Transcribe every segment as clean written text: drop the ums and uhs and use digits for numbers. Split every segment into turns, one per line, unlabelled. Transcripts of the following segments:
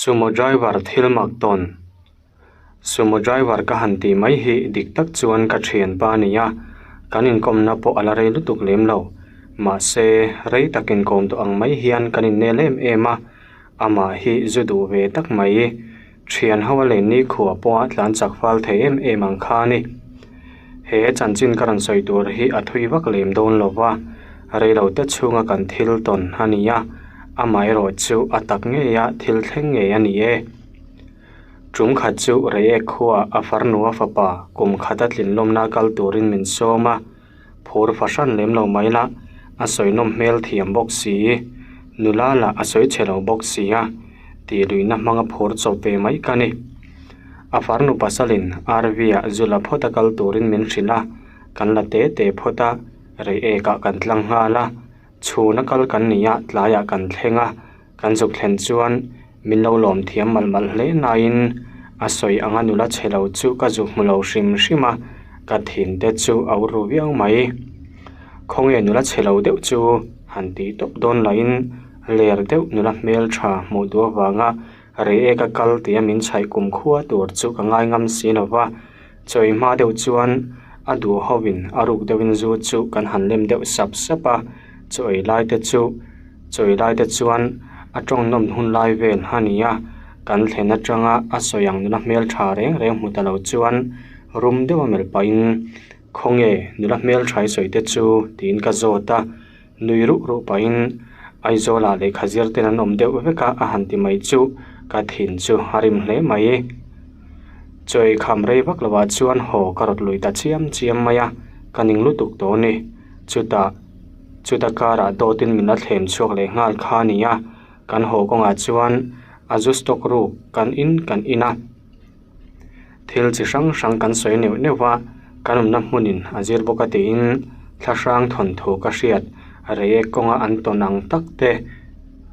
Sumo driver thil mak tawn. Sumo driver ka han tih mai hi dik tak chuan ka thianpa a ni a, kan inkawmna pawh a la rei lutuk lem lo. Mahse, rei tak inkawm tawh ang mai hian kan innel em em a, amah hi zu duh ve tak mai. Thian ho a len nikhua pawha tlan chak fal thei em em ang kha a ni. He chanchin ka rawn sawi tur hi a thui vak lem dawn lo va, reilote chhunga kan thil tawn a ni a, amaherawh chu a tak ngeia thil thleng ngei a ni e. Tum khat chu Reiek khuaa a farnu a fapa kum khata tlinlawmna kal turin min sawm a, Phur fahran lem lo mai la, a sawi nawm hmel thiam bawk si, nula lah a sawi chhe lo bawk si a, tih luihna hmanga phur chawp ve mai ka ni. A farnu pasalin RV ah zu la phawt a kal turin min hrilh a, kan la te te phawt a, reiek ah kan tlang nghal a, chhun a kal kan ni a, tlaiah kan thleng a, Kan zuk thlen chuan min lo lawm thiam malh malh hle nain a sawi anga nula chhe lo chu ka zuk hmu lo hrim hrim a, ka thin te chu a ur ru viau mai. Khawnge nula chhe lo deuh chu han tih tawp dawn lahin ler deuh nula hmel tha hmuh duh avanga reiek a kal tia min chhaih kum khua tur chu ka ngai ngam si lo va, chawi hma deuh chuan a duh hovin a ruk deuhin zu chu kan han lem deuh sap sap a, chawi lai te chu. Chawi lai te chuan a tawng nawm hun lai vel a ni a, kan thlen atanga a sawi ang nula hmel tha reng reng hmu ta lo chuan rum deuh a melh pahin khawnge nula hmel tha i sawi te chu tiin ka zawt a, nui ruh ruh pahin Aizawlah lehkha zir ten an awm deuh vek a a han ti mai chu ka thin chu a rim hle mai. Chawi kham rei vak lovah chuan haw ka rawt lui ta chiam chiam mai a, ka ning lutuk tawh a ni. Chutah. Chuta karah dawtin min la thlem chhuak leh nghal kha a ni a, kan haw kawngah chuan a zu stock ruk kan in kan in a, thil chi hrang hrang kan sawi neuh neuh va, kan awmna hmunin a zir bawk a tiin thla hrang thawnthu ka hriat reiek kawnga an tawn ang tak te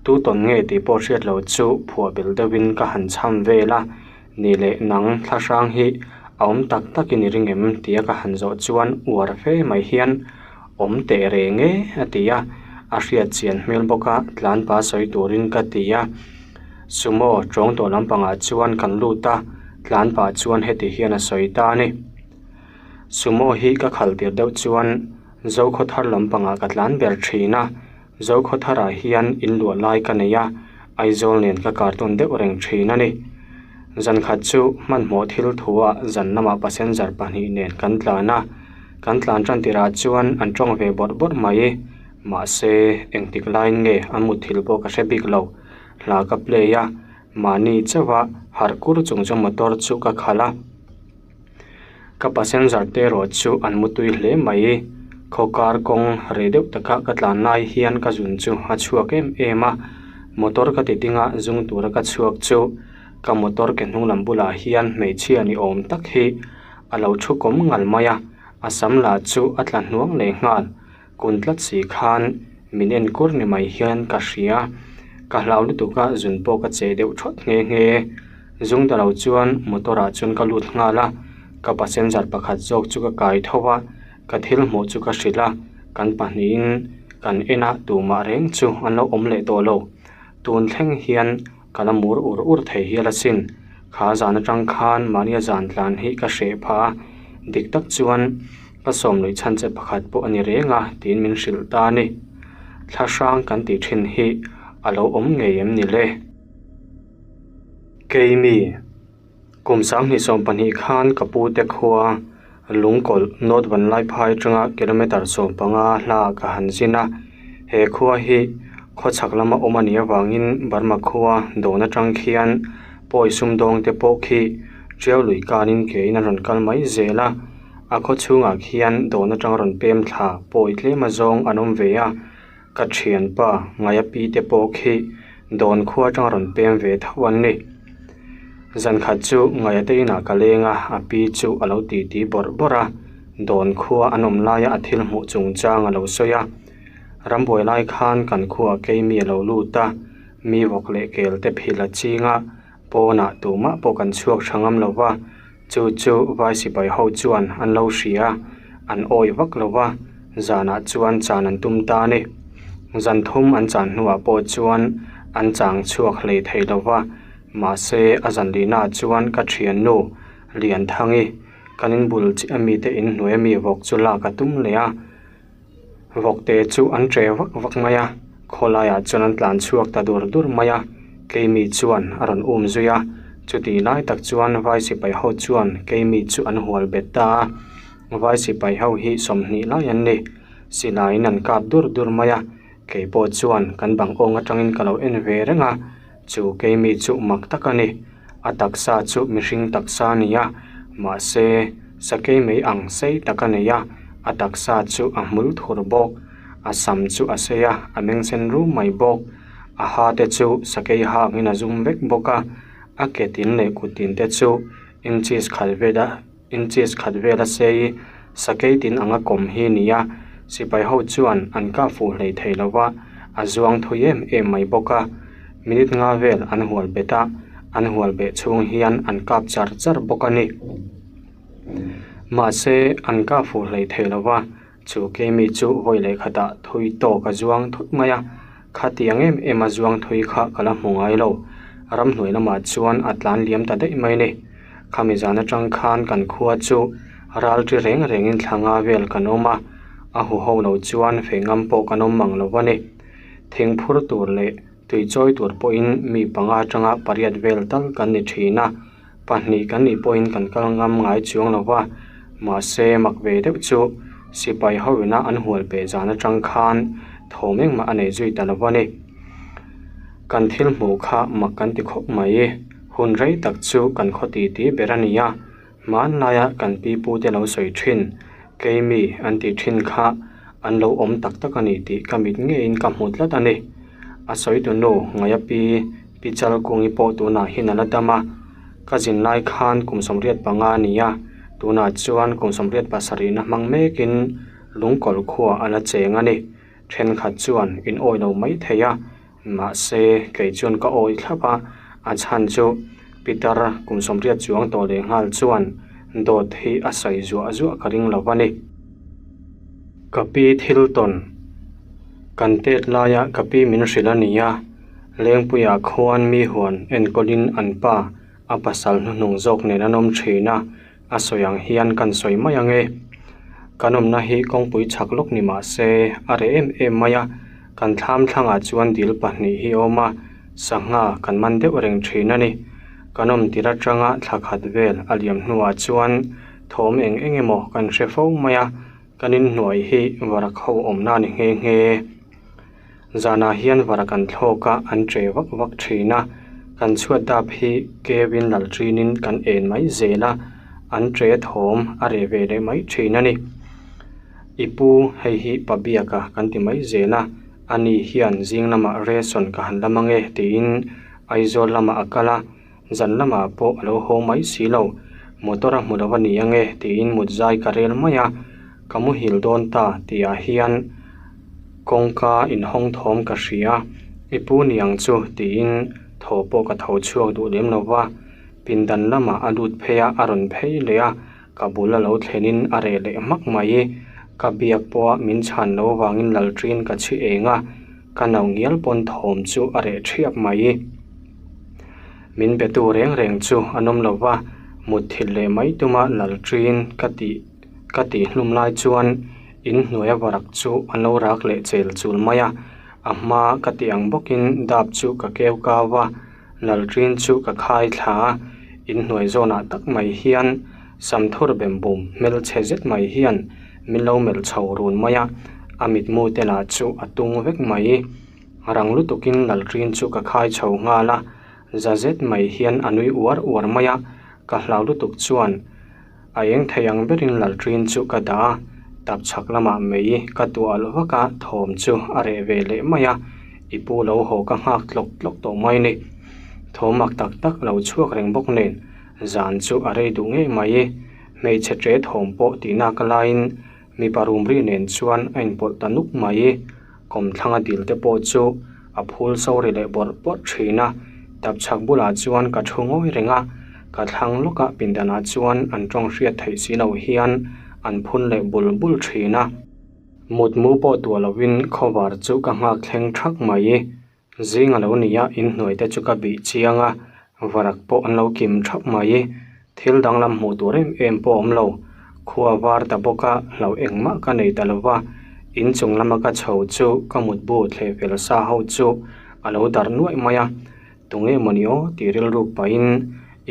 tu tawn nge tih pawh hriat loh chu phuah belh deuhin ka han chham vel a. Ni leh nang thla hrang hi a awm tak takin i ring em tia ka han zawh chuan uar fe mai hian awm teh reng e a ti a, a hriat chian hmel bawk a tlanpa sawi turin ka ti a. Sumo tawng tawh lampangah chuan kan lut a, tlanpa chuan heti hian a sawi ta a ni. Sumo hi ka khalh tir deuh chuan Zokhawthar lampangah ka tlan ber thin a. Zokhawtharah hian in luah lai ka nei a, Aizawl nen ka cartoon deuh reng thin a ni. Zan khat chu hmanhmawh thil thuah zan lamah passenger pahnih nen kan tlan a, kan tlan tan tirah chuan an tawng ve bawrh bawrh mai. Mahse, engtik laiin nge an mutthilh pawh ka hre bik lo. Hla ka play a, mahni chauha harh kur chung chu motor chu ka khalh a. Ka passenger te erawh chu an mutui hle mai. Khawkar kawng reh deuh taka ka tlan lai hian ka zun chu a chhuak em em a. Motor ka ti ding a, zung tura ka chhuak chu ka motor ke hnung lam bulah hian hmeichhia ni awm tak hi a lo thu kawm ngal mai a, a sam lah chu a tla hnuang leh nghal. Kun tlat si khan min en kur ni mai hian ka hria. Ka hlau lutuk a, zun pawh ka che deuh thawt nghe nghe. Zung ta lo chuan motor ah chuan ka lut nghal a, ka passenger pakhat zawk chu ka kai tho a, ka thil hmuh chu ka hrilh a, kan pahnihin kan en a tumah reng chu an lo awm leh tawh lo. Tun thleng hian ka la mur ur ur thei hial asin. Kha zan atang khan mahnia zan tlan hi ka hreh phah a, dik tak chuan ka sawm luih chhan che pakhat pawh a ni reng a tiin min hrilh ta a ni. Thla hrang kan tih thin hi a lo awm ngei em ni le? Keimi, kum 2020 khan ka pu te khua Lungkawlh North Vanlaiphai atanga kilometre 15 hla ka han zin a, he khua hi khawchhak lama awm a nih avangin Burma khua dawn atang khian pawi sumdawng te pawh khi Tiau lui kanin kein an rawn kal mai zel a, a khaw chhungah khian dawn atanga rawn pem thla pawi tlem azawng an awm ve a. Ka thianpa Ngaia pi te pawh khi dawn khua atanga rawn pem ve tho an ni. Zan khat chu Ngaia te inah ka leng a, a pi chu a lo titi bawrh bawrh a, dawn khua an awm laia a thil hmuh chungchang a lo sawi a. Rambuai lai khan kan khuaah keimi a lo lut a, mi vawk leh kel te phil a ching a, pawnah tumah pawh kan chhuak tha ngam lo va, Chu chu vai sipai ho chuan an lo hria a, an awi vak lo va, zanah chuan chan an tum ta a ni. Zan thum an chan hnuah pawh chuan an chang chhuak hlei thei lo va, Mahse, a zan lihnaah chuan ka thiannu Lianthangi, kan inbul chiah mite inhnuai ami vawk chu lak a tum leh a. Vawkte chu an che vak vak mai a, khawlaiah chuan an tlan chhuak ta dur dur mai a, Keimi chuan a rawn um zui a, chutih lai tak chuan vai sipai ho chuan Keimi chu an hual bet ta a, vai sipai ho hi 20 lai an ni, silaiin an kap dur dur mai a, kei pawh chuan kan bang awng atangin ka lo en ve reng a, chu Keimi chu mak tak a ni, a taksa chu mihring taksa a ni a, mahse sakei mai ang sei tak a nei a, a taksa chu a hmul thur bawk, a sam chu a sei a, a meng sen rum mai bawk, a ha te chu sakei hangin a zum vek bawk a, a ke tin leh kut tin te chu inches khat vel a inches khat vel a sei, sakei tin anga kawm hi a ni a, sipai ho chuan an kah fuh hlei thei lo va, a zuang thui em em mai bawk a, minute nga vel an hual bet a, an hual beh chhung hian an kap char char bawk a ni. Mahse, an kah fuh hlei thei lo va, Chu keimi chu vawi leh khatah thui tawk a zuang thut mai a, khatiang em em a zuang thui kha ka la hmu ngai lo. Ramhnuai lamah chuan a tlan liam ta daih mai ni. Khami zan atang khan kan khua chu ral ṭi reng rengin thla nga vel kan awm a, a huho lo chuan fei ngam pawh kan awm mang lo a ni. Thing phur tur leh tui chawi tur pawhin mi panga atanga pariat vel tal kan ni thin a. Pahnih kan nih pawhin kan kal ngam ngai chuang lo va, mahse mak ve deuh chu sipai ho ina an hual peh zan atang khan thawm engmah a nei zui ta lo va ni. Kan thil hmuh kha mak kan ti khawp mai, hun rei tak chu kan khaw ti ti ber a ni a, hmanlaia kan pi pu te lo sawi thin, keimi an tih thin kha an lo awm tak tak a ni tih ka mit ngeiin ka hmu tlat a ni. A sawi tu nu Ngaia pi. Pi Chalkungi pawh tunah hian a la dam a, ka zin lai khan kum 85 a ni a, tunah chuan kum 87 na hmang mekin lungkawlh khua a la cheng a ni. Thenkhat chuan in awi lo mai thei a, mahse kei chuan ka awi thlap a, a chhan chu Peter kum 80 chuang tawh leh nghal chuan dawt hi a sawi zuah zuah ka ring lo a ni. Ka pi thil tawn kan tet laia ka pi min hrilh a ni a. Lengpuiah khuan mi huan enkawlin an pa a pasal hnuhnung zawk nen an awm thin a, a sawi ang hian kan sawi mai ang e. Kan awmna hi kawngpui chhak lawk ni mah se a reh em em mai a, kan thlam thlangah chuan dil pahnih hi a awm a, sangha kan man deuh reng thin a ni. Kan awm tir atanga thla khat vel a liam hnuah chuan thawm eng eng emaw kan hre fo mai a, kan inhnuai hi varak ho awmna a ni nghe nghe. Zanah hian vara kan thlawk a, an che vak vak thin a, kan chhuat dap hi kevin lalṭinin kan en mai zel a, an che thawm a reh ve leh mai thin a ni. I pu, hei hi pa biaka kan ti mai zel a, ani hian zing lamah ration ka han la mang e tiin Aizawl lamah a kal a, zan lamah pawh a lo haw mai si lo, motor a hmu lo a ni ange tiin mut zai ka rel mai a, ka muhil dawn ta tihah hian kawngka inhawng thawm ka hria, i pu ni ang chu tiin thaw pawh ka tho chhuak duh lem lo va, pindan lamah a lut phei a, a rawn phei leh a, ka bul a lo thlenin a reh leh hmak mai, ka biak pawha min chhan lo vangin lalṭin ka chhi eng a, ka no ngial pawn thawm chu a reh ṭhiap mai. Min be tu reng reng chu an awm lo va, mutthilh leh mai tuma lalṭin ka tih ka tih hlum lai chuan inhnuai a varak chu an lo rak leh chel chul mai a, a hma ka tih ang bawkin dap chu ka keu kau a, lalṭin chu ka khai thla a, inhnuai zawnah tak mai hian samthur bem bum hmelchhe zet mai hian min lo melh chho run mai a, a mitmu te lah chu a tung vek mai. Rang lutukin lalṭin chu ka khai chho nghal a, za zet mai hian a nui uar uar mai a, ka hlau lutuk chuan a eng thei ang berin lalṭin chu ka dah a, tap chhak lamah mei ka tuah alh vak a, thawm chu a reh ve leh mai a, i pu lo haw ka nghak tlawk tlawk tawh mai ni. Thawm mak tak tak lo chhuak reng bawk nen zan chu a rei duh ngei mai, hmeichhe ṭe thawm pawh tihnak laiin Mipa rum ri nen chuan a inpawlh ta nuk mai. Kawmthlanga dil te pawh chu a phul so ri leh bawrh bawrh thin a. Tapchhak bulah chuan ka thu ngawi reng a, ka thlang lawkah pindanah chuan an tawng hriat theih si lo hian an phun leh bul bul thin a. Mutmu pawh tuah lovin khawvar chu ka nghak thleng thak mai. Zing a lo ni a, inhnuai te chu ka bih chiang a, Varak pawh an lo kim thap mai. Thil danglam hmuh tur em em pawh a awm lo. Khua var ta bawk a, hlauh engmah ka nei ta lo va. Inchung lama ka chho chu ka mutbu thleh fel sa ho chu a lo darh nuaih mai a. Tunge mawni aw tih rilru pahin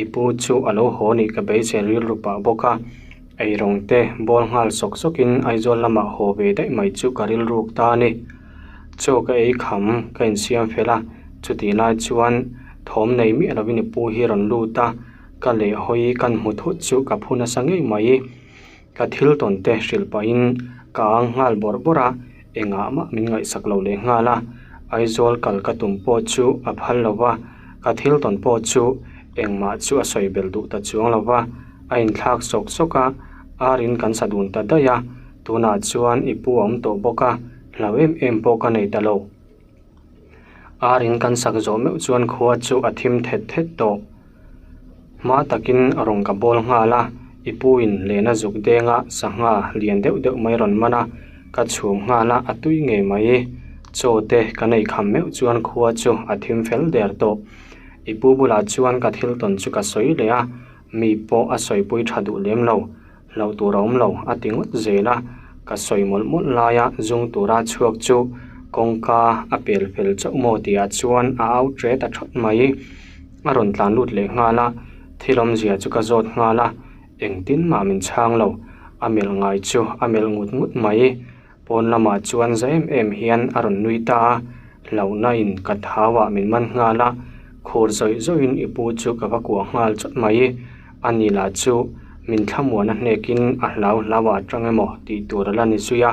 i pu chu a lo haw nih ka beisei rilru pah bawk a. Eirawng te bawl nghal sawk sawkin Aizawl lamah haw ve daih mai chu ka rilruk ta a ni. Chaw ka ei kham ka insiam fel a, chutih lai chuan thawm nei miah lovin i pu hi rawn lut a, ka lehhawi kan hmu thut chu ka phu nasa ngei mai. Ka thil tawn te hrilh pahin ka ang nghal bawrh bawrh a, engah mah min ngaihsak lo leh nghal a. Aizawl kal ka tum pawh chu a phal lo va, ka thil tawn pawh chu engmah chu a sawi belh duh ta chuang lo va, a inthlak sawk sawk a, ar in kan sa dun ta daih a, tunah chuan i pu a awm tawh bawk a, hlau em em pawh ka nei ta lo. Ar in kan sak zawh meuh chuan khua chu a thim thet thet tawh. Hma takin rawn ka bawl nghal a, i pu in lehna zuk denga sangha lian deuh deuh mai rawn man a, ka chhum nghal a, a tui ngei mai. Chaw te ka nei kham meuh chuan khua chu a thim fel der tawh. I pu bulah chuan ka thil tawn chu ka sawi leh a, mi pawh a sawipui tha duh lem lo. Hlauh tur a awm lo a ti ngawt zel a, ka sawi mawlh mawlh laia zung tura chhuak chu kawngka a pel fel chauh maw tihah chuan a au ṭe ta ṭhawt mai. A rawn tlan lut leh nghal a, thil awmzia chu ka zawt nghal a, engtin mah min chhang lo, a melh ngai chu a melh ngut ngut mai. Pawn lamah chuan za em em hian a rawn nui ta a, hlauhna in ka thau ah min man nghal a, khur zawih zawih in i pu chu ka va kuah nghal chawt mai. A ni lah chu min thlamuan a hnek in a hlau hlau ah atang emaw tih tur a la ni zui a,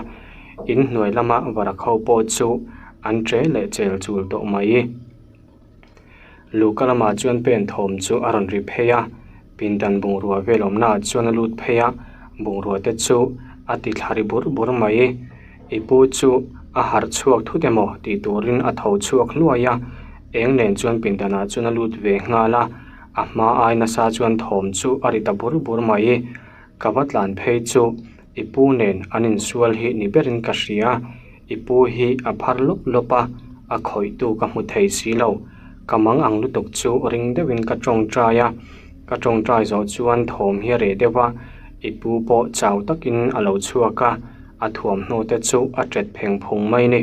in hnuai lama varak ho pawh chu an che leh chel chul tawh mai. Luhka lamah chuan pen thawm chu a rawn ri phei a, pindan bungrua vel awmna ah chuan a lut phei a, bungrua te chu a ti thla ri bur bur mai. I pu chu a harh chhuak thut emaw tih turin a tho chhuak hluai a, eng nen chuan pindan ah chuan a lut ve nghal a, a hma ai nasa chuan thawm chu a ri ta bur bur mai. Ka va tlan phei chu i pu nen an insual hi ni berin ka hria. I pu hi a phar lawp lawp a, a khawihtu ka hmu thei si lo. Ka mang ang lutuk chu ring deuhin ka tawngtai a, ka tawngtai zawh chuan thawm hi a reh deuh a, i pu pawh chau takin a lo chhuak a, a thuamhnaw te chu a ṭet pheng phung mai ni.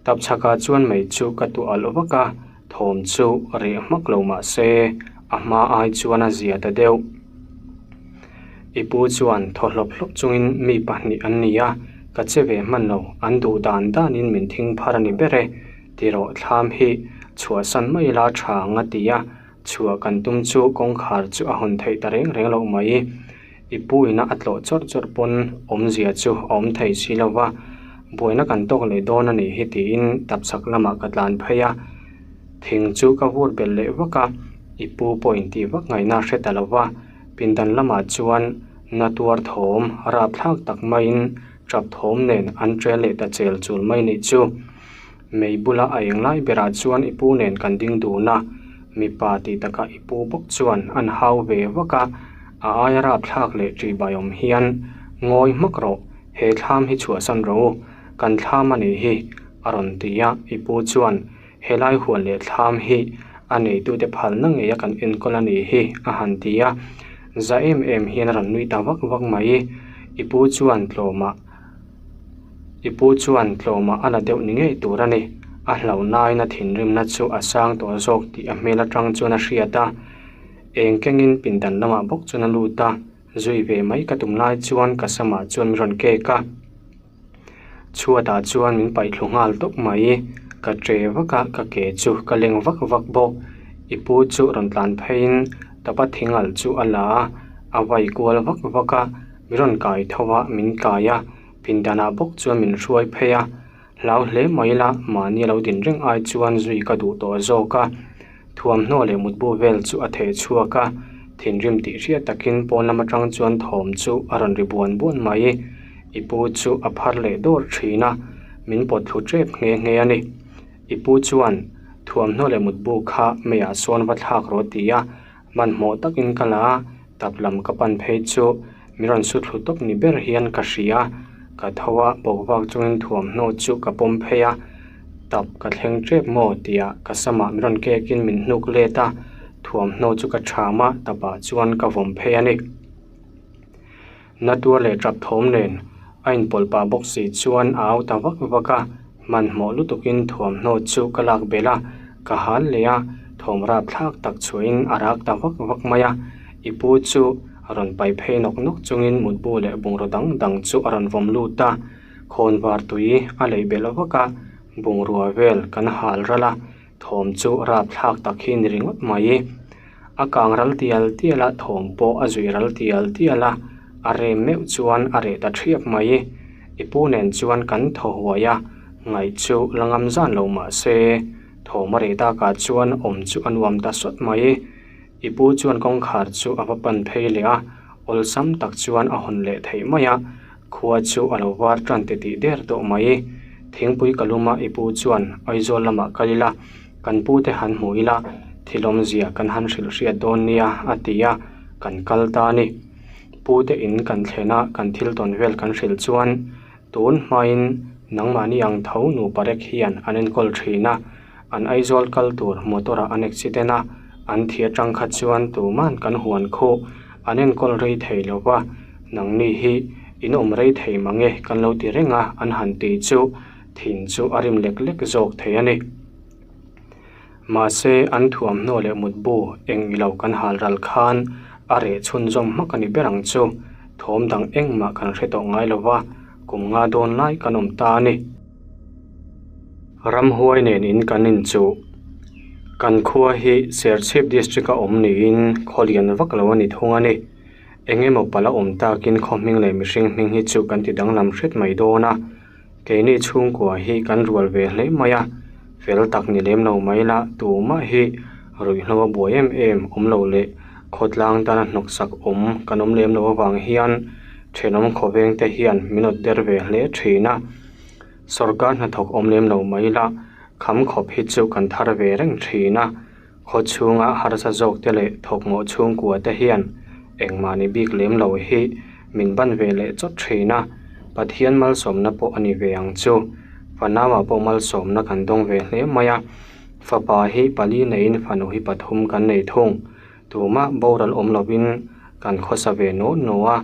Tapchhakah chuan mei chu ka tuah alh vak a, thawm chu reh hmak lo mah se a hma ai chuan a zia ta deuh. I pu chuan thaw hlawp hlawp chungin mi pahnih an ni a, ka che ve hman lo, an duh dan danin min thing phar a ni ber e, ti rawh thlam hi chhuahsan mai ila tha ang a ti a, chhuah kan tum chu kawngkhar chu a hawn theih ta reng reng loh mai. I pu ina a tlawh chawrh chawrh pawn awmzia chu a awm thei si lo va, buaina kan tawk leh dawn a nih hi tiin tapchhak lamah ka tlan phei a, thing chu ka vur belh leh vak a, i pu pawh intih vak ngaihna a hre ta lo va, pindan lamah chuan na tuar thawm rapthlak tak maiin tap thawm nen an ṭel leh ta chel chul mai nih chu. Mei bula a eng lai berah chuan i pu nen kan ding dun a, mipa tih takah i pu bawk chuan an hau ve vak a, a aia rapthlak leh ṭihbai awm hian ngawi hmak rawh, he thlam hi chhuahsan rawh u, kan thlam a nih hi, a rawn ti a, i pu chuan helai huan leh thlam hi a neitute phalna ngeia kan enkawl a nih hi, a han ti a, za em em hian a rawn nui ta vak vak mai, i pu chuan tlawmah. I pu chuan tlawmah a la deuh ni ngei tur a ni. A hlauhnain a thinrimna chu a sang tawh zawk tih a hmel atang chuan a hriat a. Eng kengin pindan lamah bawk chuan a lut a, zui ve mai ka tum lai chuan ka samah chuan min rawn kek a. Chhuatah chuan min paih thlu nghal tawp mai. Ka che vak a, ka ke chu ka leng vak vak bawk. I pu chu rawn tlan pheiin tapa thing alh chu a la a, a vai kual vak vak a. Mi rawn kai tho a, min kai a, pindanah bawk chuan min hruai phei a, hlau hle mai la, mahni a lo din reng ai chuan zui ka duh tawh zawk a, thuamhnaw leh mutbu vel chu a theh chhuak a, thinrim tih hriat takin pawn lam atang chuan thawm chu a rawn ri buan buan mai, i pu chu a phar leh dawr thin a, min pawt thlu tep nghe nghe a ni. I pu chuan thuamhnaw leh mutbu kha meiah sawn va thlak rawh ti a, Hmanhmawh takin ka la a, tap lam ka pan phei chu mi rawn su thlu tawp ni ber hian ka hria. Ka tho a, bawkvak chungin thuamhnaw chu ka pawm phei a, tap ka thleng tep maw tihah ka samah mi rawn kekin min hnuk let a. Thuamhnaw chu ka ṭham a, tapah chuan ka vawm phei a ni. Na tuar leh ṭap thawm nen a inpawlh pah bawk si chuan a au ta vak vak a, hmanhmawh lutukin thuamhnaw chu ka lak belh a, ka hal leh a, thawm rapthlak tak chhuahin a rak ta vak vak mai a. I pu chu a rawn pai phei nawk nawk chungin mutbu leh bungraw dang dang chu a rawn vawm lut a, khawnvar tui a leih belh vak a, bungrua vel kan hal ral a. Thawm chu rapthlak tak hi ni ringawt mai. A kang ral tial tial a, thawm pawh a zui ral tial tial a, a rem meuh chuan a reh ta thiap mai. I pu nen chuan kan thaw huai a, ngaih chu la ngam zan lo mah se, thawm a reh takah chuan awm chu a nuam ta sawt mai. I pu chuan kawngkhar chu a va pan phei leh a, awlsam tak chuan a hawn leh theih mai a, Khua chu a lo var tan ti tih der tawh mai. Thingpui ka luma i pu chuan Aizawl lamah kal ila, kan pu te han hmu ila, thil awmzia kan han hrilh hriat dawn nia a ti a, kan kal ta a ni. Pu te in kan thlen a, kan thil tawn vel kan hrilh chuan tun hmain nangmahni ang tho nupa rek hian an enkawl thin a, an Aizawl kal tur motor ah an accident a, an thi atang kha chuan tuman kan huan khuh an enkawl rei thei lo va, nangni hi in awm rei thei mange kan lo ti reng a an han ti chu thin chu a rim lek lek zawk thei a ni. Mahse an thuamhnaw leh mutbu eng ilo kan hal ral khan a reh chhunzawm hmak a ni ber ang chu, thawm dang engmah kan hre tawh ngai lo va, kum nga dawn lai kan awm ta a ni. Ramhuai nen in kan inchuh. Kan khua hi Serchhip District a awm niin khaw lian vak lo a ni thung a ni. Eng emaw pala awm takin khaw hming leh mihring hming hi chu kan ti danglam hret mai dawn a. Keini chhungkua hi kan rual ve hle mai a, fel tak ni lem lo mai la tumah hi ruihhlo a buai em em awm lo leh khawtlang tana hnawksak awm kan awm lem loh avang hian thenawm khawveng te hian min awt der ve hle thin a. Sorkar hnathawk awm lem lo mai la, kham khawp hi chu kan thar ve reng thin a. Khaw chhunga harsa zawk te leh thawkmawh chhungkua te hian engmah ni bik lem lo hi min ban ve leh chawt thin a. Pathian malsawmna pawh a ni ve ang chu. Fanauah pawh malsawmna kan dawng ve hle mai a. Fapa hi pali neiin fanu hi pathum kan nei thung. Tumah boral awm lovin kan khawsa ve naw naw a.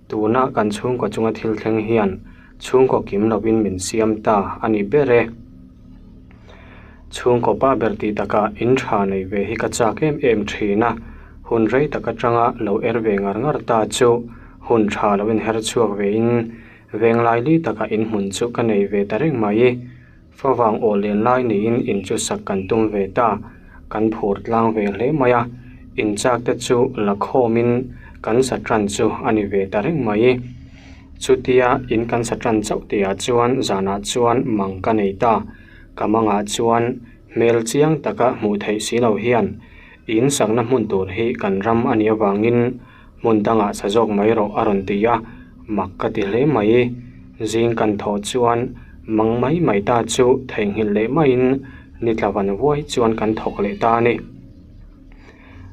Tuna kan chhungkaw chunga thil thleng hian chhungkaw kim lovin min siam ta a ni ber e. Chhungkaw pa ber tih takah in tha nei ve hi ka chak em em thin a, hun rei tak atanga lo er ve ngar ngar ta chu hun tha lo inher chhuak vein venglai li takah in hmun chu ka nei ve ta reng mai. Favang aw lian lai niin in chu sak kan tum ve ta, kan phur tlang ve hle mai a, in chak te chu la khawmin kan sa tan chu a ni ve ta reng mai. Chutia in kan sa tan chauh tihah chuan zanah chuan mang ka nei ta, ka mangah chuan hmel chiang taka hmuh theih si lo hian in sakna hmun tur hi kan ram a nih avangin hmun dangah sa zawk mai rawh a rawn ti a, mak ka ti hle mai. Zing kan thawh chuan mang mai mai ta chu theihnghilh leh maiin ni tla van vuai chuan kan thawk leh ta a ni.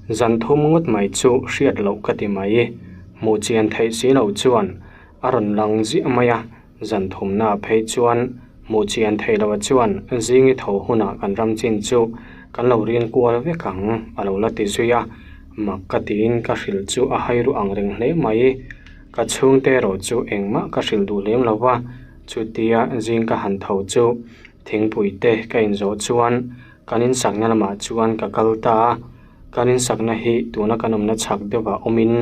Zan thum ngawt mai chu hriat loh ka ti mai. Hmuh chian theih si lo chuan a rawn lang ziah mai a, Zan thumna phei chuan hmuh chian theih loh chuan zingi tho hunah kan ram chin chu kan lo rin kual vek ang a lo la ti zui a, mak ka tiin ka hrilh chu a hai ruh ang reng hle mai. Ka chhungte erawh chu engmah ka hrilh duh lem lo va, chutia zing ka han tho chu thingpui te ka inzawh chuan kan insakna lamah chuan ka kal ta a. Kan insakna hi tuna kan awmna chhak deuhah awmin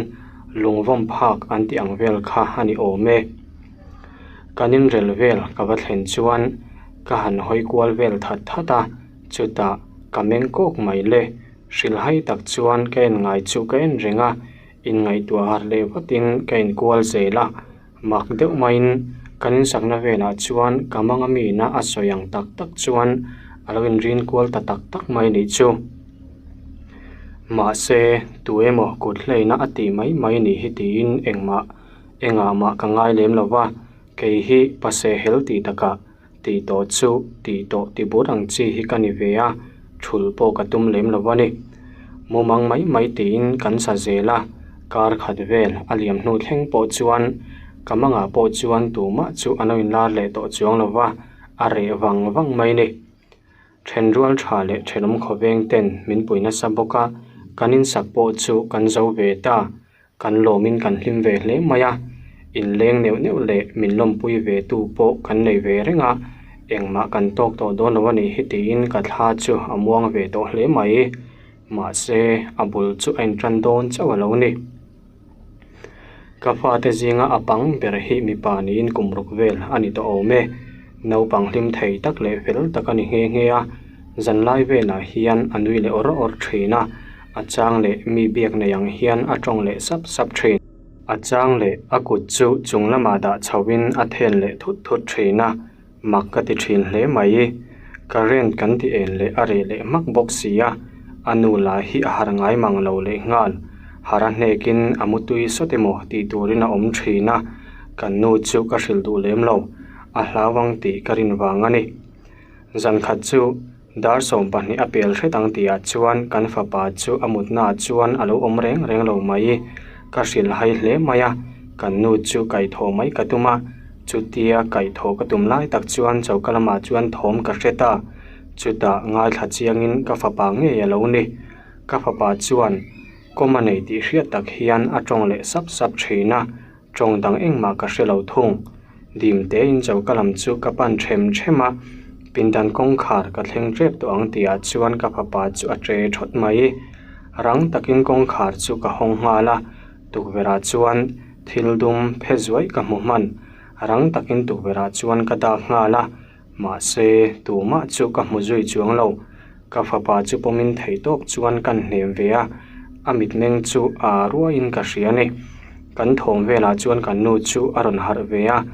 lungvawm phak an tih ang vel kha a ni awm e. Kan inrel vel ka va thlen chuan ka han hawi kual vel that that a, chutah ka meng kawk mai le. Hrilhhai tak chuan ka en ngai chu ka en reng a, inngaihtuah harh leh vatin ka inkual zel a. Mak deuh maiin kan insakna velah chuan ka manga miina a sawi ang tak tak chuan a lo inrin kual ta tak tak mai nih chu. Mahse, tu emaw kut hleina a tih mai mai nih hi tiin engmah engah mah ka ngai lem lo va, kei hi pase hel tih takah tih tawh chu tih tawh ti bur ang chi hi ka ni ve a, thul pawh ka tum lem lo a ni. Mumang mai mai tiin kan sa zel a, kar khat vel a liam hnu thleng pawh chuan ka mangah pawh chuan tumah chu an lo inlar leh tawh chuang lo va, a reh vang vang mai ni. Thenrual tha leh thenawm khawveng ten min pui nasa bawk a, kan insak pawh chu kan zo ve ta. Kan lawmin kan hlim ve hle mai a, inleng neuh neuh leh min lawmpui ve tu pawh kan nei ve reng a, engmah kan tawk tawh dawn lo a nih hi tiin ka thla chu a muang ve tawh hle mai. Mahse, a bul chu a intan dawn chauh a lo ni. Ka fate zinga a pang ber hi mipa niin kum ruk vel a ni tawh awm e. Naupang hlim thei tak leh fel tak a ni nghe nghe a, zanlai velah hian a nui leh awr awr thin a, a chang leh mi biak nei ang hian a tawng leh sap sap thin. A chang leh a kut chu chung lamah dah chhoin a then leh thut thut thin a, Mak ka ti thin hle mai. Current kan ti en leh a reh leh hmak bawk si a, a nu lah hi a har ngai mang lo leh nghal. Har a hnekin a mutui sawt emaw tih turin a awm thin a, kan nu chu ka hrilh duh lem lo, a hlau ang tih ka rin vang a ni. Zan khat chu dar 12 a pel hret ang tihah chuan kan fapa chu a mutnaah chuan a lo awm reng reng lo mai. Ka hrilh hai hle mai a, kan nu chu kaihthawh mai ka tum a, chutia kaihthawh ka tum lai tak chuan choka lamah chuan thawm ka hre ta. Chutah ngaithla chiangin ka fapa ngei a lo ni. Ka fapa chuan kawm a nei tih hriat tak hian a tawng leh sap sap thin a. Tawng dang engmah ka hre lo thung. Dim tein choka lam chu ka pan them them a, pindan kawngkhar ka thleng tep tawh ang tihah chuan ka fapa chu a che thawt mai. Rang takin kawngkhar chu ka hawng nghal a, tukverhah chuan thil dum phe zuaih ka hmu hman. Rang takin tukverhah chuan ka dak nghal a, mahse tumah chu ka hmu zui chuang lo. Ka fapa chu pawmin theihtawp chuan kan hnem ve a, a mitmeng chu aa ruaiin ka hria a ni. Kan thawm velah chuan kan nu chu a rawn harh ve a,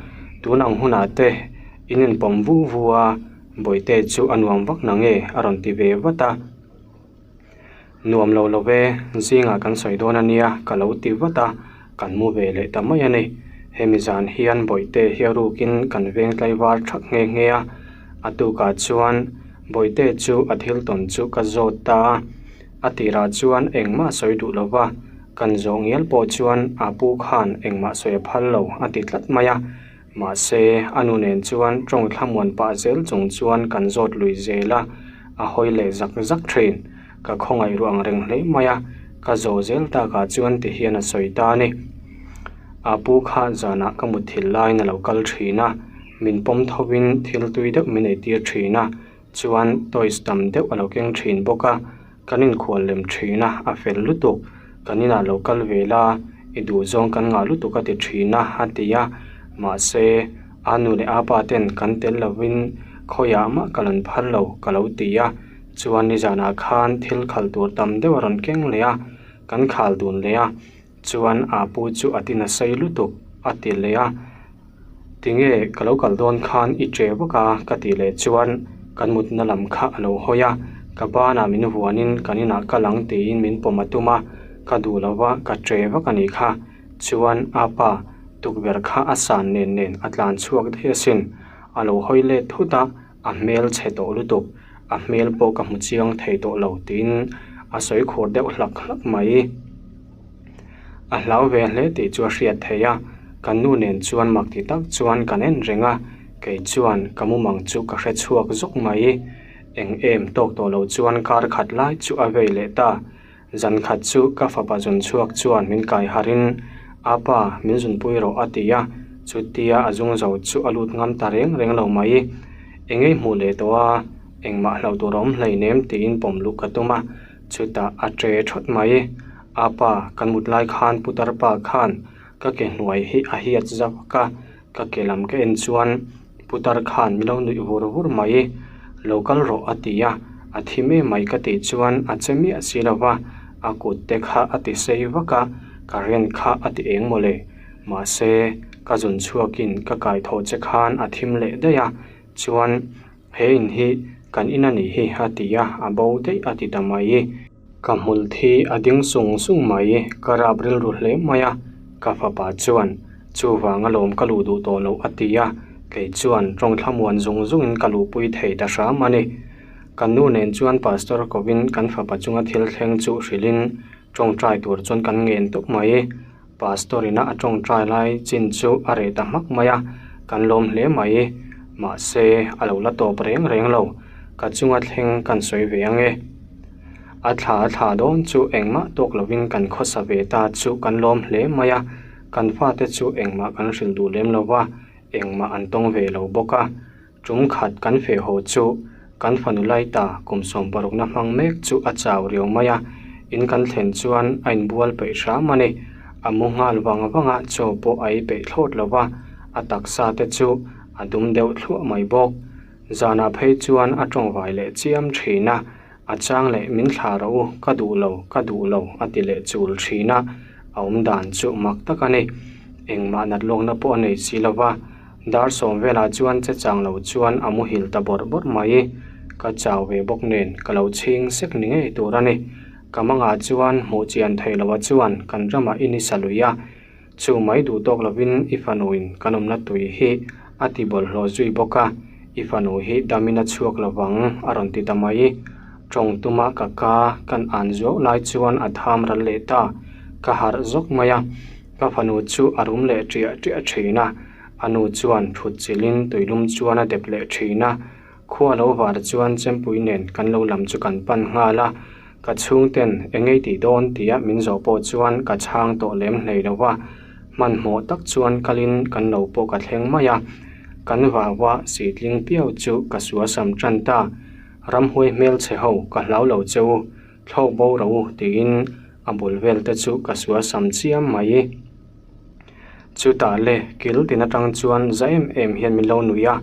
tun ang hunah te in inpawm vu vu a, Bawihte chu a nuam vak na nge a rawn ti ve vat a. Nuam lo lo ve, zingah kan sawi dawn a nia ka lo ti vat a, kan mu ve leh ta mai a ni. Hemi zan hian Bawihte hi a rukin kan veng tlaivar thak nghe nghe a, a tukah chuan Bawihte chu a thil tawn chu ka zawt ta a, a tirah chuan engmah sawi duh lo va, kan zawh ngial pawh chuan a pu khan engmah sawi a phal lo a ti tlat mai a. Mahse, a nu nen chuan tawng thlamuan pah zel chung chuan kan zawt lui zel a, a hawi leh zak zak thin. Ka khawngaih ruah ang reng hle mai a, ka zawh zel takah chuan ti hian a sawi ta a ni. A pu kha zanah ka mutthilh laiin a lo kal thin a, min pawm thovin thil tui deuh min eitir thin a, chuan toys tam deuh a lo keng thin bawk a, kan inkhual lem thin a, a fel lutuk, kan inah lo kal ve la, i duh zawng kan ngah lutuk a ti thin a, a ti a, mahse a nu leh a pa ten kan tel lovin khawiah mah ka lan phal lo ka lo ti a, chuan nizanah khan thil khal tur tam deuh a rawn keng leh a, kan khal dun leh a, chuan a pu chu a ti nasai lutuk a ti leh a. Tinge ka lo kal dawn khan i che vak a ka tih leh chuan kan mutna lam kha a lo hawi a, ka banah min vuanin kan inah kal ang tiin min pawm a tum a, ka duh lo va ka che vak a nih kha. Chuan a pa tukverh kha a san nen nen a tlan chhuak daih asin, a lo hawi let thut a, a hmel chhe tawh lutuk, a hmel pawh ka hmu chiang thei tawh lo tiin a sawi khur deuh hlak hlak mai. A hlau ve hle tih chu a hriat theih a, kan nu nen chuan mak ti tak chuan kan en reng a, kei chuan ka mumang chu ka hre chhuak zawk mai. Eng em tawk tawh lo chuan kar khat lai chu a vei leh ta. Zan khat chu ka fapa zun chhuak chuan min kai harh in, A pa, min zunpui rawh a ti a, chutia a zung zo chu a lut ngam ta reng reng lo mai. Eng ei hmuh leh tawh a, engmah hlauh tur a awm hleinem tiin pawm luh ka tum a, Chutah a ṭe ṭhawt mai. A pa, kan mut lai khan putar pa khan ka ke hnuai hi a hiat zak a, ka ke lam ka en chuan putar khan min lo nuih vur vur mai. Lo kal rawh a ti a, a thi mai mai ka tih chuan a che miah si lo va, a kut te kha a ti sei vak a, current kha a ti eng mawle. Mahse, ka zun chhuakin ka kaithawh che khan a thim leh daih a, chuan He in hi kan in a nih hi a ti a, a bo daih a ti ta mai. Ka hmul thi a ding sung sung mai, ka rap rilru hle mai a, ka fapa chuan chuvang alawm ka luh duh tawh loh a ti a, kei chuan tawng thlamuan zung zungin ka luhpui thei ta hram a ni. Ka nu nen chuan Pastor kovin kan fapa chunga thil thleng chu hrilhin tawngtai tur chuan kan ngen tawp mai. Pastor ina a tawngtai lai chin chu a reh ta hmak mai a, kan lawm hle mai. Mahse, a lo la tawp reng reng lo. Ka chunga thleng kan sawi ve ang e. A thla a thla dawn chu engmah tawk lovin kan khawsa ve ta chu kan lawm hle mai a, kan fate chu engmah kan hrilh duh lem lo va, engmah an tawng ve lo bawk a. Tum khat kan feh haw chu kan fanu Laita kum sawmparukna hmang mek chu a chau riau mai a, in kan thlen chuan a inbual peih hram a ni. A mu nghal vang vang a, chaw pawh a ei peih thlawt lo va, a taksa te chu a dum deuh thluah mai bawk. Zanah phei chuan a tawngvai leh chiam thin a, a chang leh min thlah rawh u, ka duh lo, ka duh lo a ti leh chul thin a, a awm dan chu mak tak a ni. Engmah nat lawkna pawh a nei si lo va, dar sawm velah chuan che chang lo chuan a muhil ta bawrh bawrh mai. Ka chau ve bawk nen ka lo chhing sek ni ngei tur a ni. Ka mangah chuan hmuh chian theih loha chuan kan ramah i ni sa lui a. Chu mai duh tawk lovin i fanuin kan awmna tui hi a ti bawlhhlawh zui bawk a, i fanu hi damin a chhuak lovang a rawn ti ta mai. Tawng tuma ka ka kan an zuau lai chuan a tham ral leh ta, ka harh zawk mai a, ka fanu chu a rum leh ṭiah ṭiah ṭhin a, a nu chuan thut chilhin tuilum chuan a dep leh ṭhin a, Khua lo var chuan Chempui nen kan lo lam chu kan pan nghal a, ka chhungten eng ei tih dawn tia min zawh pawh chuan ka chhang tawh lem hlei lo va, hmanhmawh tak chuan kalin kan lo pawh ka thleng mai a, kan vau a sitling piau chu ka suasam tan ta, ramhuai hmelchhe ho ka hlau lo che u, thlawk bo ro u tiin a bul vel te chu ka suasam chiam mai. Chutah le kil tin atang chuan za em em hian min lo nui a,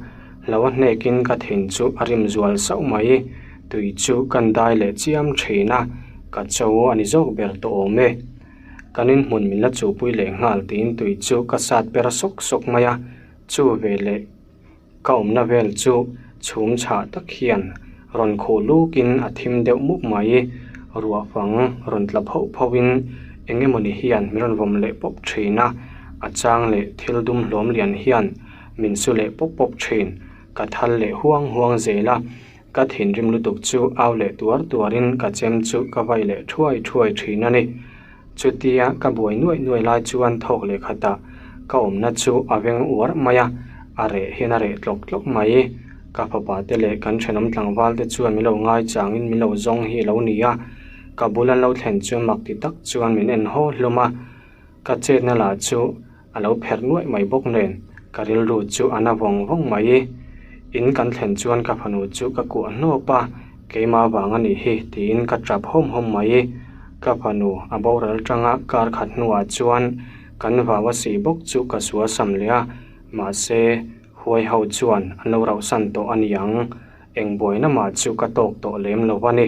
lo a hnekin ka thin chu a rim zual sauh mai. Tui chu kan dai leh chiam thin a, ka cho a ni zawk ber tawh awm e. Kan inhmun min la chuhpui leh nghal tiin tui chu ka sat per sawk sawk mai a, chu veleh. Ka awmna vel chu chhum chhah tak hian rawn khuh lukin a thim deuh mup mai. Ruah fang rawn tla phoh phohin eng emawni hian min rawn vawm leh pawp thin a, a chang leh thil dum hlawm lian hian min su leh pawp pawp thin. Ka thal leh huang huang zel a, ka thinrim lutuk chu au leh tuar tuarin ka chem chu ka vai leh thuai thuai thin a ni. Chutia ka buai nuaih nuaih lai chuan thawk leh khatah ka awmna chu a veng uar mai a, a reh hian a reh tlawk tlawk mai. Ka fapa te leh kan thenawm tlangval te chuan min lo ngaichangin min lo zawng hi a lo ni a, ka bul an lo thlen chuan mak ti tak chuan min en haw hlawm a, ka chetna lah chu A lo pherh nuaih mai bawk nen ka rilru chu a na vawng vawng mai. In kan thlen chuan ka fanu chu ka kuah hnawp a, keimah vang a nih hi tiin ka tap hawm hawm mai. Ka fanu a boral tanga kar khat hnuah chuan kan vau a sih bawk chu ka sual sam leh a, mahse huai ho chuan an lo rauhsan tawh a ni ang. Eng buaina mah chu ka tawk tawh lem lo a ni.